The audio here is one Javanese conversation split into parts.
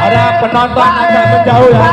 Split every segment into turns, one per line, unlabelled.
Ada penonton agak menjauh ya.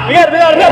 Biar, biar, biar.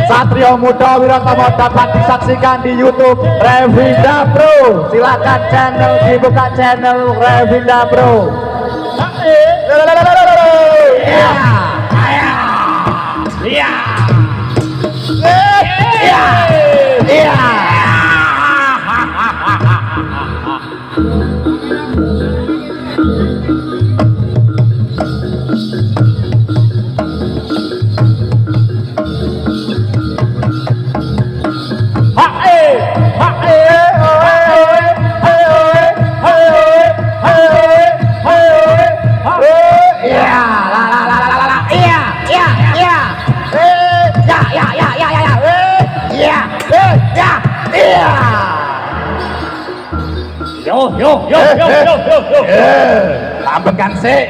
Satrio Muda Wirotomo dapat disaksikan di YouTube Revinda Pro. Silakan channel dibuka, channel Revinda Pro.
Yo, yo, yo, yo, yo, yo, yo.
Lamben kan sih.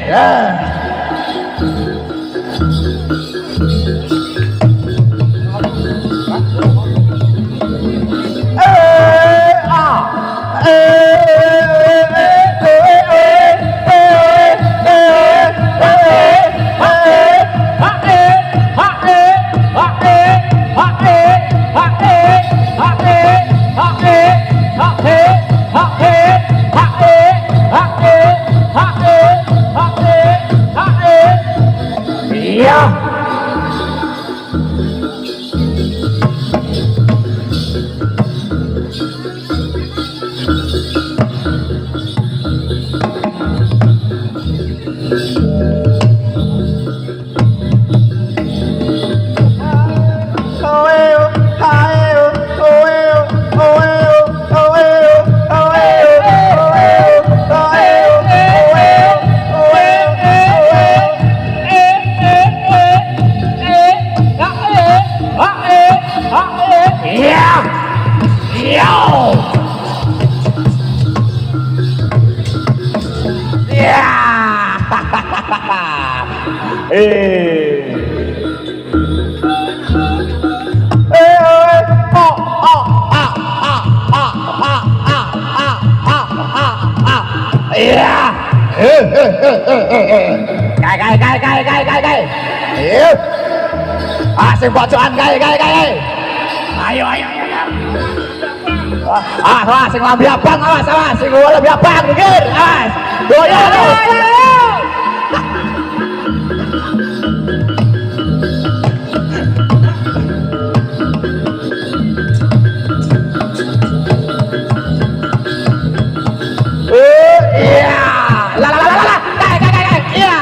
Eh. Eh, oh, oh, ah, ah, ah, ah, ah, ah, ah, ah, ah. Iya. Eh, eh, eh, eh, eh, eh. Kai, kai, kai, kai, kai, kai, kai. Eh. Ah, sing pojokan kai, kai, kai.
Ayo, ayo, ayo, ayo.
Ah, awas sing lambe abang, awas, awas sing lambe abang minggir, awas. Goyang. Eh, iya. La la la la la. Kai, kai, kai, kai. Iya.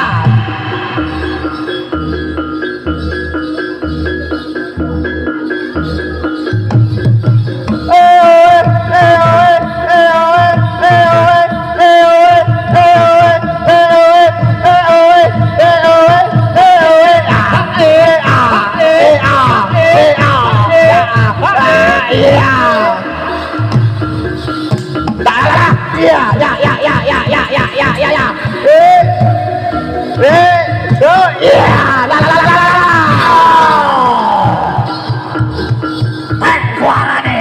Tek suarane.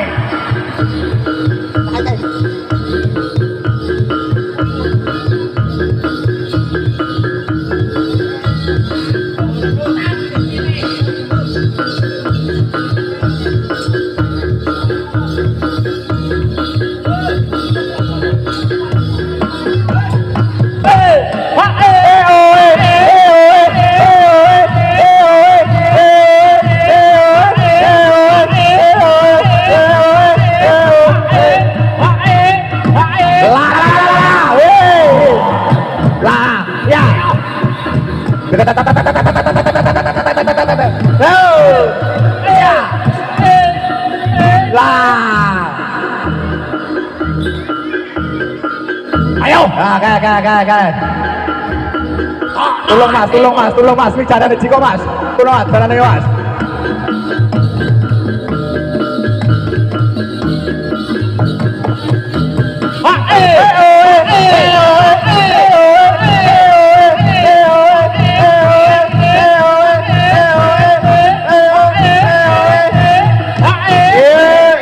Ayo. Ah, kae, kae, kae, kae. Tolong Mas, tolong Mas, tolong Mas, iki jarane jiko Mas. Tolong Mas, jarane Mas.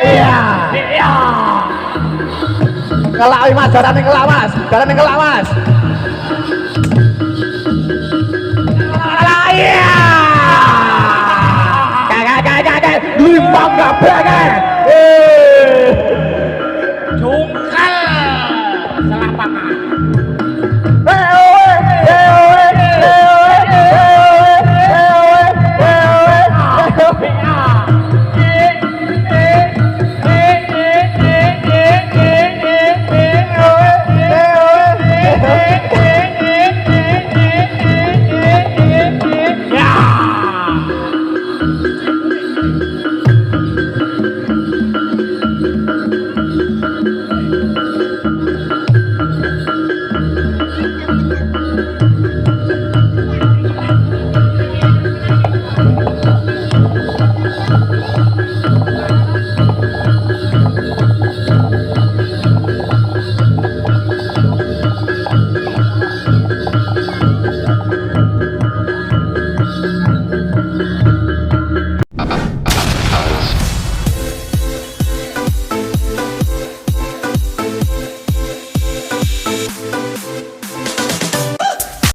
Iya. Ngelak iki Mas, jarane ngelak Mas. Jarane ngelak Mas. Iya. Kae kae kae kae. Limbang kabeh kae. Eh.